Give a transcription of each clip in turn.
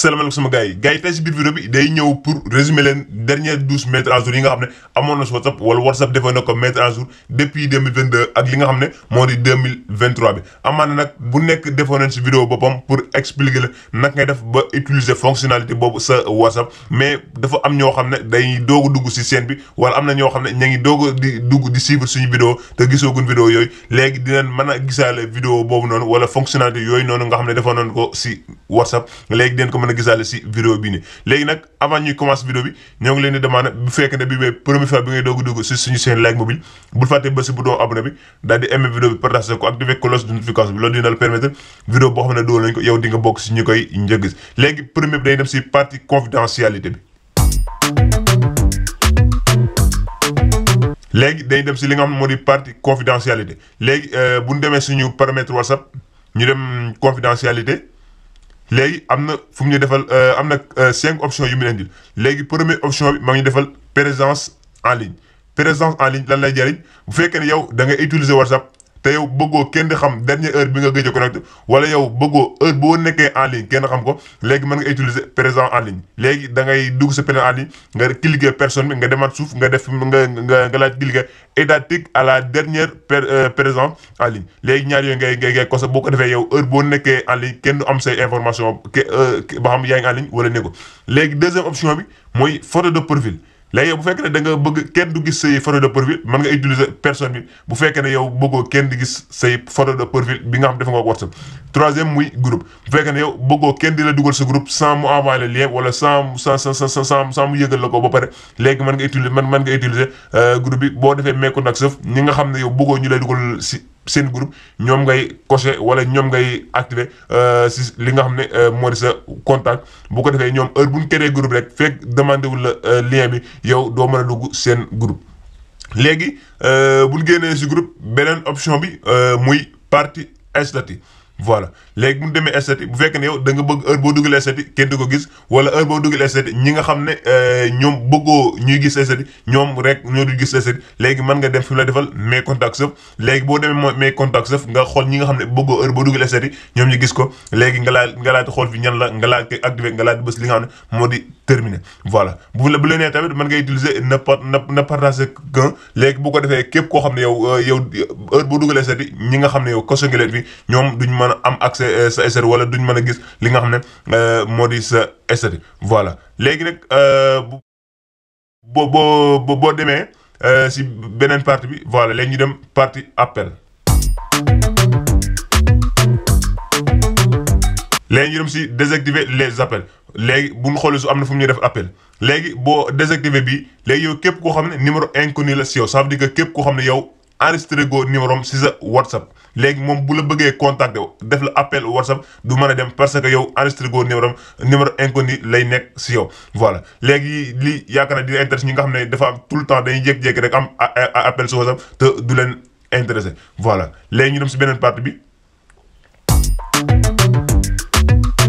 salaamaaleykum sama gars yi tey si biir vidéo bi day ñëw pour résumer leen dernière 12 mettre à jour yi nga xam ne amoon na si WhatsApp wala WhatsApp defoon na ko mettre à jour depuis 2022 ak li nga xam ne moo di 2023 bi amaana nag bu nekk defoon nañ si vidéo boppam pour expliquer la nag ngay def ba utiliser fonctionnalité boobu sa WhatsApp mais dafa am ñoo xam ne day doog a dugg si chaîne bi wala am na ñoo xam ne ña ngi doog a di dugg di suivre suñu vidéo te gisoogun vidéo yooyu léegi dinañ mën a gisaale vidéo boobu noonu wala fonctionnalité yooyu noonu nga xam ne defoon nañ ko si WhatsApp léegi den ko mën a gisaale si vidéo bii nii léegi nag avant ñuy commencer vidéo bi ñoo ngi leen di demandé bu fekkee ne bi mooy première fois bi ngay doog a dugg si suñu chaîne Like Mobile bul fàtte ba si bouton abonné bi daal di aimer vidéo bi partager ko activer cloche de notification bi loolu dina la permettre vidéo boo xam ne dool nañ ko yow di nga bokk si ñu koy njëkk gis léegi premier bi day dem si partie confidentialité bi léegi day dem si li nga xam ne moo di partie confidentialité léegi bu ñu demee suñu paramètre WhatsApp ñu dem confidentialité léegi am na fu mu ñu defal am na 5 options yu mu leen di léegi première option bi maa ngi defal présence en ligne lan lay jëriñ bu fekkee ne yow da ngay utiliser WhatsApp te yow bëggoo kenn di xam dernière heure bi nga gëj a connecté wala yow bëggoo heure boo nekkee en ligne kenn xam ko léegi mën nga utiliser présent en ligne léegi da ngay dugg sa présent en ligne nga cliquer personne bi nga demaat suuf nga def nga laaj cliquer étatique à la dernière présent en ligne léegi ñaar yooyu ngay ko sa boo ko defee yow heure boo nekkee en ligne kenn du am say information ba xam yaa ngi en ligne wala ne ko léegi deuxième option bi mooy photo de profil léegi yow bu fekkee ne da nga bëgg kenn du gis say photo de profil mën nga utiliser personne bi bu fekkee ne yow bëggoo kenn di gis say photo de profil bi nga xam def nga ko WhatsApp troisième muy groupe bu fekkee ne yow bëggoo kenn di la dugal sa groupe sans mu envoyer le lien wala sans mu yëgal la ko ba pare léegi mën nga utiliser groupe bi boo defee mes contacts sauf ñi nga xam ne yow bëggoo ñu lay dugal si seen groupe ñoom ngay coché wala ñoom ngay activé si li nga xam ne moo di sa contact bu ko defee ñoom heure bu ñu créé groupe rek fekk demandé wul la lien bi yow doo mën a dugg seen groupe léegi bu ñu génnee si groupe beneen option bi muy partie statut voilà léegi bu ñu demee statut bu fekkee ne yow da nga bëgg heure boo dugalee statut kenn du ko gis wala heure boo dugalee statut ñi nga xam ne ñoom bëggoo ñuy gis statut ñoom rek ñoo du gis statut léegi mën nga dem fi mu la defal mes contacts sauf léegi boo demee mes contacts sauf nga xool ñi nga xam ne bëggoo heure boo dugalee statut ñoom ñu gis ko léegi nga laaj xool fi ñan la nga laaj koy activé nga laaj bës li nga xam ne moo di terminé voilà bu la nee tamit mën nga utiliser ne partager qu'un léegi bu ko defee képp koo xam ne yow heure boo dugalee statut ñi nga xam ne yow koso nga leen fi ñoom duñ mën a am accès sa statut wala duñ mën a gis li nga xam ne moo di sa statut voilà léegi nag boo demee si beneen partie bi voilà léegi ñu dem partie appel léegi ñu dem si désactiver les appels léegi bu ñu xoolee su am na fu mu ñuy def appel léegi boo désactiver bi léegi yow képp koo xam ne numéro inconnu la si yow ça veut dire que képp koo xam ne yow enregistré go numéro am si sa WhatsApp léegi moom bu la bëggee contacter def la appel WhatsApp du mën a dem parce que yow enregistré go numéro inconnu lay nekk si yow voilà léegi lii yaakaar na dina intéressé ñi nga xam ne dafa am tout le temps dañuy jékki-jékki rek am appel si WhatsApp te du leen intéressé voilà léegi ñu dem si beneen partie bi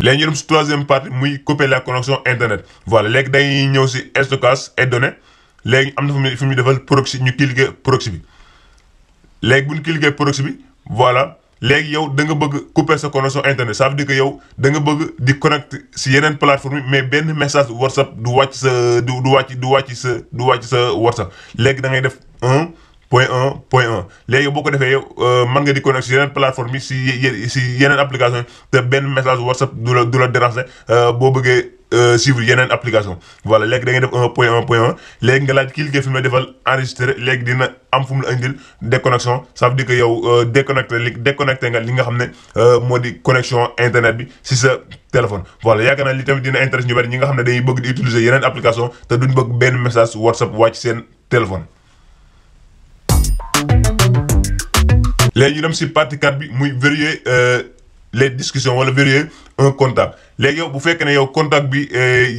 léegi ñu dem si troisième partie muy couper la connexion internet voilà léegi dañuy ñëw si stockage et données léegi am na fu mu defal proxy ñu cliquer proxy bi léegi bu ñu cliquer proxy bi voilà léegi yow da nga bëgg couper sa connexion internet ça veut dire que yow da nga bëgg di connecter si yeneen plateforme mais benn message WhatsApp du wàcc sa WhatsApp léegi da ngay def 1.1.1 léegi boo ko defee yow mën nga di connecter si yeneen plateforme yi si yeneen application te benn message WhatsApp du la déranger boo bëggee suivre yeneen application voilà léegi da ngay def 1.1.1 léegi nga laaj cliquer fi mu la defal enregistrer léegi dina am fu mu la indil déconnexion ça veut dire que yow déconnecté nga li nga xam ne moo di connexion internet bi si sa téléphone voilà yaakaar naa li tamit dina intéresse ñu bari ñi nga xam ne dañuy bëgg di utiliser yeneen application te duñ bëgg benn message WhatsApp wàcc seen téléphone léegi ñu dem si partie 4 bi muy vérifier les discussions wala vérifier un contact léegi yow bu fekkee ne yow contact bi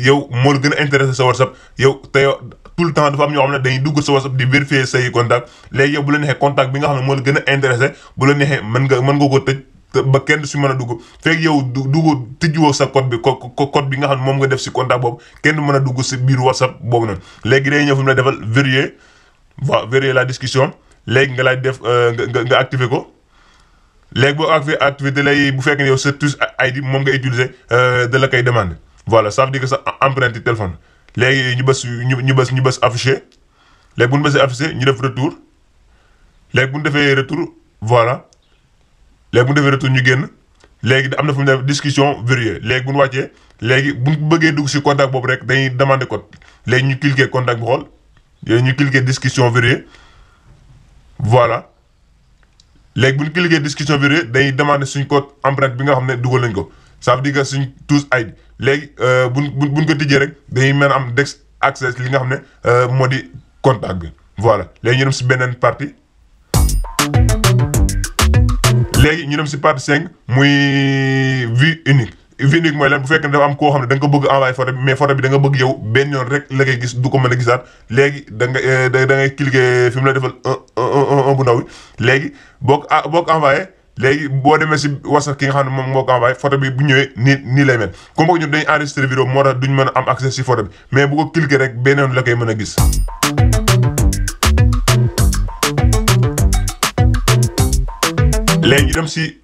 yow moo la gën a intéressé sa WhatsApp yow te yow tout le temps dafa am ñoo xam ne dañuy dugg sa WhatsApp di vérifier say contact léegi yow bu la neexee contact bi nga xam ne moo la gën a intéressé bu la neexee mën nga ko tëj ba kenn du si mën a dugg fekk yow tëjwoo sa code bi code bi nga xam ne moom nga def si contact boobu kenn du mën a dugg si biir WhatsApp boobu noonu léegi day ñëw fi mu la defal vérifier la discussion léegi nga laaj def nga activer ko léegi boo activé da lay bu fekkee ne yow sa touche ID moom nga utiliser da la koy demandé voilà ça veut dire que sa empreinte téléphone léegi ñu bës afficher léegi bu ñu bësee afficher ñu def retour léegi bu ñu defee retour voilà léegi bu ñu defee retour ñu génn léegi am na fu mu def discussion verrouillée léegi bu ñu wàccee léegi bu ñu bëggee dugg si contact boobu rek dañuy demander code léegi ñu cliquer contact bi xool léegi ñu cliquer discussion verrouillée voilà léegi bu ñu cliquer discussion verrouillée dañuy demander suñ code empreinte bi nga xam ne dugal nañ ko ça veut dire que suñ tous ID léegi buñ ko tijjee rek dañuy mën a am dex access li nga xam ne moo di contact bi voilà léegi ñu dem si beneen partie léegi ñu dem si partie 5 muy vue unique mooy lan bu fekkee ne dafa am koo xam ne da nga ko bëgg envoyer photo bi mais photo bi da nga bëgg yow benn yoon rek la koy gis du ko mën a gisaat léegi da ngay cliquer fi mu lay defal un bu ndaw léegi boo ko envoyé léegi boo demee si WhatsApp ki nga xam ne moom moo ko envoyé photo bi bu ñëwee nii lay mel comme que ñun dañuy enregistré vidéo moo tax duñ mën a am accès si photo bi mais bu ko cliquer rek benn yoon la koy mën a gis. léegi ñu dem si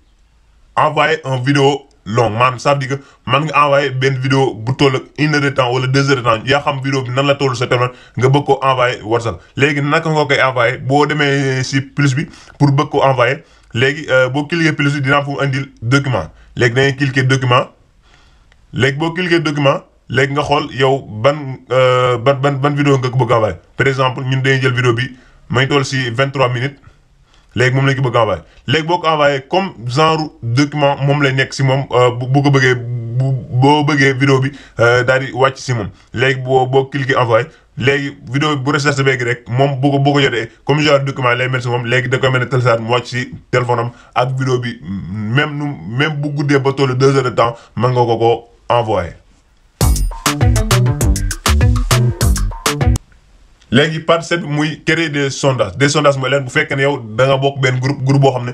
envoyer un vidéo long maanaam ça veut dire que man nga envoyer benn vidéo bu toll ak 1 heure de temps wala 2 heures de temps yaa xam vidéo bi nan la toll sa téléphone nga bëgg ko envoyer WhatsApp léegi naka nga koy envoyer boo demee si plus bi pour bëgg ko envoyer léegi boo cliquer plus bi dina am fu mu andil document léegi da ngay cliquer document léegi boo cliquer document léegi nga xool yow ban vidéo nga ko bëgg envoyer par exemple ñun dañuy jël vidéo bi may toll si 23 minutes. léegi moom lañ ko bëgg envoyé léegi boo ko envoyé comme genre document moom lay nekk si moom bu ko bëggee boo bëggee vidéo bi daal di wàcc si moom léegi boo cliquer envoyé léegi vidéo bu recherche beegi rek moom boo ko jotee comme genre document lay mel si moom léegi da koy mel ne télécharge mu wàcc si téléphone am ak vidéo bi même bu guddee ba tollu 2 heures de temps mën nga ko envoyé. léegi partie 7 muy créer des sondages mooy leen bu fekkee ne yow da nga bokk benn groupe boo xam ne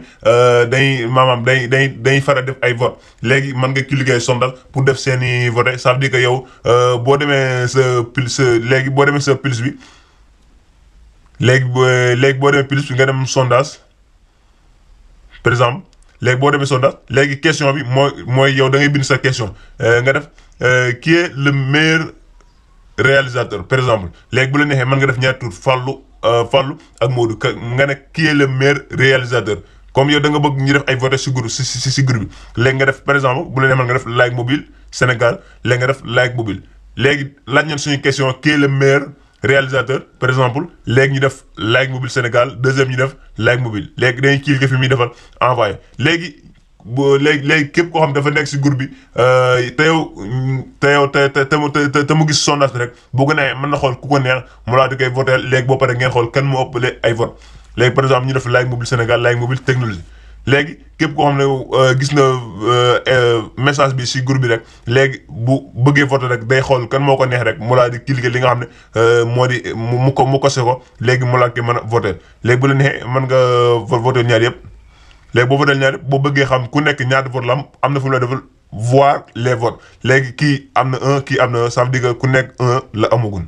dañuy faral def ay vote léegi mën nga cliquer sondage pour def seeni vote ça veut dire que yow boo demee léegi boo demee sa plus bi léegi boo demee plus bi nga dem sondage par exemple léegi boo demee sondage léegi question bi mooy yow da ngay bind sa question nga def qui est le meilleur réalisateur par exemple léegi bu la neexee mën nga def ñaari tur Fallou ak Modou nga ne qui est le meilleur réalisateur comme yow da nga bëgg ñu def ay vote si groupe si groupe bi léegi nga def par exemple bu la neexee mën nga def Like Mobile Sénégal léegi nga def Like Mobile léegi laaj nañ suñu question qui est le meilleur réalisateur par exemple léegi ñu def Like Mobile Sénégal deuxième ñu def Like Mobile léegi dañuy cliquer fi muy defal envoyé léegi léegi képp koo xam dafa nekk si groupe bi te mu gis sondage bi rek bu ko neexee mën na xool ku ko neex mu laa di koy voté léegi boo paree ngeen xool kan moo ëppale ay vote léegi par exemple ñu def Like Mobile Sénégal Like Mobile technologie léegi képp koo xam ne gis na message bi si groupe bi rek léegi bu bëggee voté rek day xool kan moo ko neex rek mu laa di cliquer li nga xam ne moo di mu kose ko léegi mu laa koy mën a voté léegi bu la neexee mën nga voté ñaar yëpp. léegi boo voté ñaari boo bëggee xam ku nekk ñaata vote la am na fu mu la defal voir les votes léegi kii am na 1 kii am na 1 ça veut dire que ku nekk 1 la amagun.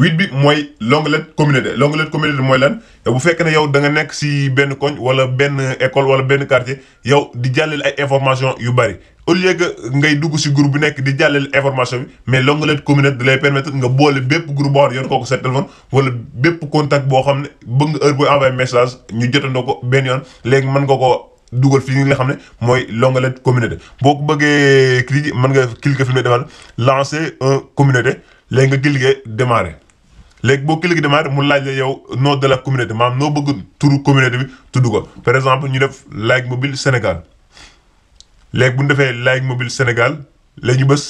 8 bi mooy l'onglet communauté mooy lan bu fekkee ne yow da nga nekk si benn koñ wala benn école wala benn quartier yow di jàllale ay information yu bari au lieu que ngay dugg si groupe bi nekk di jàllale information bi mais l'onglet communauté da lay permettre nga boole bépp groupe boo xam ne yor ko sa téléphone wala bépp contact boo xam ne bëgg nga heure booy envoyé message ñu jotandoo ko benn yoon léegi mën nga ko dugal fii nga xam ne mooy l'onglet communauté boo ko bëggee cliquer mën nga cliquer fi mu defal lancer un communauté léegi nga cliquer démarrer. léegi boo cliquer démarrer mu laaj la yow nom de la communauté maanaam noo bëgg turu communauté bi tudd ko par exemple ñu def Like Mobile Sénégal léegi bu ñu defee Like Mobile Sénégal léegi ñu bës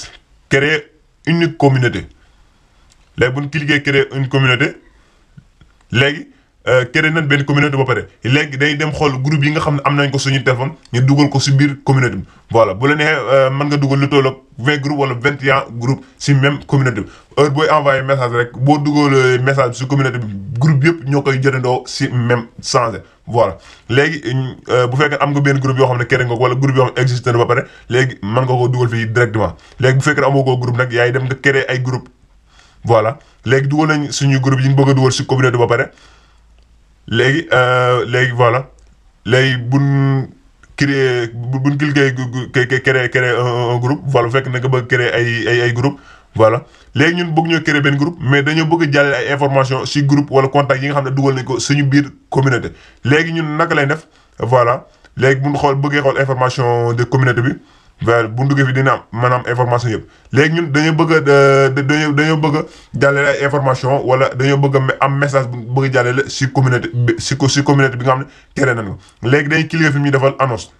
créer une communauté léegi bu ñu cliquer créer une communauté léegi créer nañ benn communauté ba pare léegi day dem xool groupe yi nga xam ne am nañ ko suñu téléphone ñu dugal ko si biir communauté bi voilà bu la neexee mën nga dugal lu toll ak 20 groupes wala 21 groupes si même communauté bi heure booy envoyé message rek boo dugal message bi si communauté bi groupe yëpp ñoo koy jotandoo si même changé voilà léegi bu fekkee am nga benn groupe yoo xam ne créé nga ko wala groupe yoo xam ne existé na ba pare léegi mën nga koo dugal fii directement léegi bu fekkee amoo koo groupe nag yaay dem nga créé ay groupe voilà léegi dugal nañ suñu groupe yi ñu bëgg a dugal si communauté ba pare léegi voilà léegi buñ buñ cliquer créer un groupe voilà bu fekk na nga bëgg créer ay groupe voilà léegi ñun bëgg ñoo créer benn groupe mais dañoo bëgg a jàllale ay information si groupe wala contact yi nga xam ne dugal nañ ko suñu biir communauté léegi ñun naka lay def voilà léegi bu ñu bëggee xool information de communauté bi voilà bu ñu duggee fi dina am maanaam information yëpp léegi ñun dañoo bëgg a dañoo bëgg a jàllale ay information wala dañoo bëgg a am message bu bëgg a jàllale si communauté bi si communauté bi nga xam ne créé nañ ko léegi dañuy cliquer fi ñuy defal annonce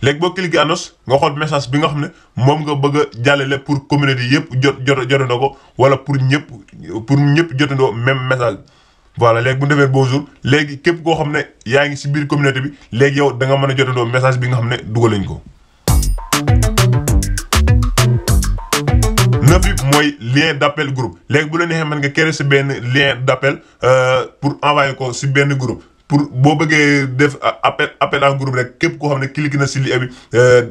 léegi boo cliquer annonce nga xool message bi nga xam ne moom nga bëgg a jàllale pour communauté yëpp jotandoo ko wala pour ñëpp jotandoo même message voilà léegi bu ñu defee bonjour léegi képp koo xam ne yaa ngi si biir communauté bi léegi yow da nga mën a jotandoo message bi nga xam ne dugal nañ ko. 9 bi mooy lien d'appel groupe léegi bu la neexee mën nga créer si benn lien d'appel pour envoyer ko si benn groupe pour boo bëggee def appel en groupe rek képp koo xam ne cliqué na si lien bi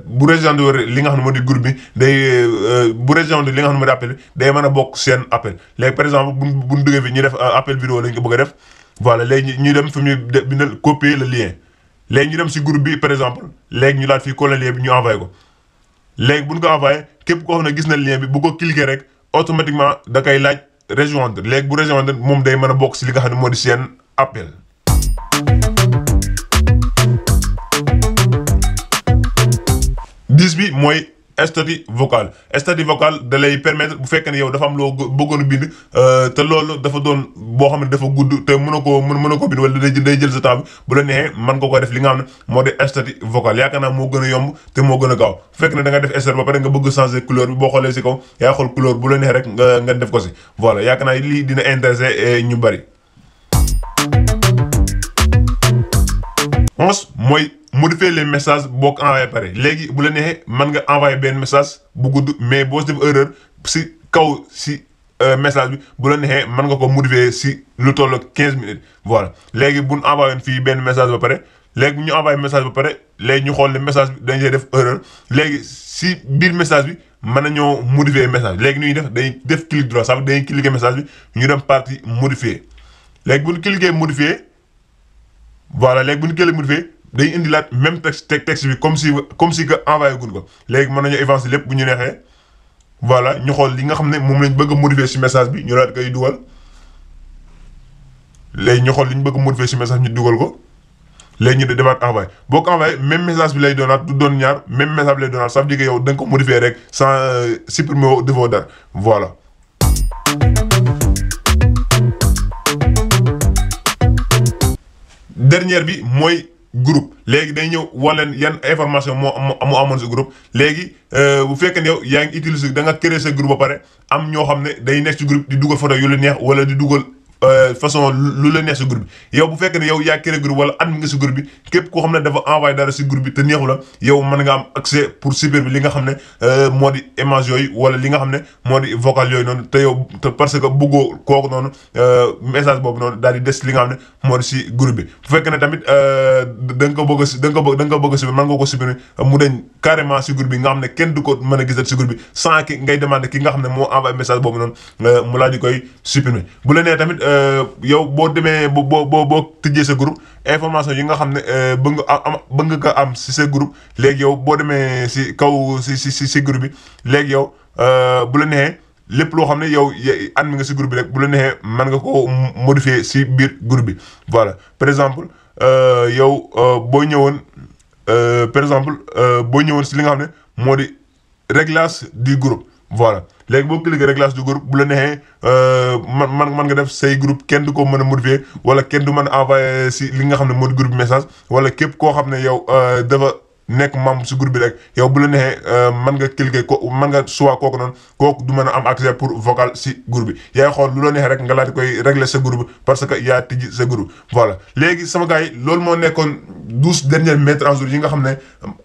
bu rejoindre li nga xam ne moo di groupe bi day bu rejoindre li nga xam ne moo di appel bi day mën a bokk seen appel léegi par exemple bu ñu duggee fi ñu def appel vidéo lañ ko bëgg a def voilà léegi ñu dem fi ñu bindal copier le lien léegi ñu dem si groupe bi par exemple léegi ñu laat fii coller lien bi ñu envoyé ko léegi bu ñu ko envoyé képp koo xam ne gis na lien bi bu ko cliquer rek automatiquement da koy laaj rejoindre léegi bu rejoindre moom day mën a bokk si li nga xam ne moo di seen appel. Dix bi mooy statut vocal da lay permettre bu fekkee ne yow dafa am loo bëggoon a bind te loolu dafa doon boo xam ne dafa gudd te mën a ko bind wala day jël sa temps bi bu la neexee mën nga ko def li nga xam ne moo di statut vocal yaakaar naa moo gën a yomb te moo gën a gaaw bu fekkee ne da nga def statut ba pare nga bëgg changer couleur bi boo xoolee si kaw yaa xool couleur bu la neexee rek nga def ko si voilà yaakaar naa lii dina intéresser ñu bari. 11 mooy modifier les messages boo ko envoyé pare léegi bu la neexee mën nga envoyé benn message bu gudd mais boo si def erreur si kaw si message bi bu la neexee mën nga ko modifier si lu toll 15 minutes voilà léegi bu ñu envoyé fii benn message ba pare léegi bu ñu envoyé message ba pare léegi ñu xool ne message bi dañ see def erreur léegi si biir message bi mën nañoo modifier message bi léegi nu ñuy def dañuy def clic droit sax dañuy cliquer message bi ñu dem partie modifier léegi bu ñu cliquer modifier voilà léegi bu ñu cliquer modifier day indilaat même texte bi comme si que envoyé gun ko léegi mën nañu avancer lépp bu ñu neexee voilà ñu xool li nga xam ne moom lañ bëgg a modifier si message bi ñu daal koy dugal léegi ñu xool li ñu bëgg a modifier si message ñu dugal ko léegi ñu demaat envoyé boo ko envoyé même message bi lay doonaat du doon ñaar même message bi lay doonaat ça veut dire que yow da nga ko modifier rek sans supprimer woo defoo dara voilà. Dernière bi mooy groupe léegi day ñëw wan leen yan information moo amoon sa groupe léegi bu fekkee ne yow yaa ngi utiliser da nga créer sa groupe ba pare am ñoo xam ne day nekk ci groupe di dugal photo yu la neex wala di dugal façon lu la neex si groupe bi yow bu fekkee ne yow yaa créé groupe wala admin nga si groupe bi képp koo xam ne dafa envoyé dara si groupe bi te neexu la yow mën nga am accès pour supprimer bi li nga xam ne moo di image yooyu wala li nga xam ne moo di vocal yooyu noonu te yow te parce que bëggoo kooku noonu message boobu noonu daal di des li nga xam ne moo di si groupe bi bu fekkee ne tamit da nga ko bëgg a da nga ko bëgg a supprimer mën nga ko supprimer mu deñ carrément si groupe bi nga xam ne kenn du ko mën a gisal si groupe bi sans que ngay demander ki nga xam ne moo envoyé message boobu noonu mu laa di koy supprimer bu la nee tamit yow boo demee boo tëjee sa groupe information yi nga xam ne bëgg nga ko am si sa groupe léegi yow boo demee si kaw si groupe bi léegi yow bu la neexee lépp loo xam ne yow admin nga si groupe bi rek bu la neexee mën nga ko modifier si biir groupe bi voilà par exemple yow boo ñëwoon par exemple boo ñëwoon si li nga xam ne moo di réglage du groupe voilà léegi boo cliquer réglage du groupe bu la neexee man nga def say groupe kenn du ko mën a modifier wala kenn du mën a envoyer si li nga xam ne moo di groupe message wala képp koo xam ne yow dafa nekk membre si groupe bi rek yow bu la neexee mën nga cliquer ko mën nga soit kooku noonu kooku du mën a am accès pour vocal si groupe bi yaay xool lu la neexee rek nga laaj koy régler sa groupe parce que yaa tijji sa groupe voilà léegi sama gars yi loolu moo nekkoon 12 dernières mettre en jour yi nga xam ne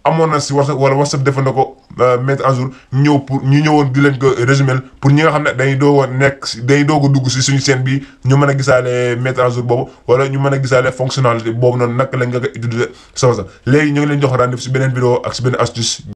amoon na si WhatsApp wala WhatsApp defoon na ko mettre en jour ñëw pour ñu ñëwoon di leen ko résumer pour ñi nga xam ne dañuy doog a dañuy doog a dugg si suñu chaîne bi ñu mën a gisaale mettre en jour boobu wala ñu mën a gisaale fonctionnalité boobu noonu naka lañ nga ko utiliser sa WhatsApp léegi ñu ngi leen jox rendez-vous si beneen vidéo ak si beneen astuce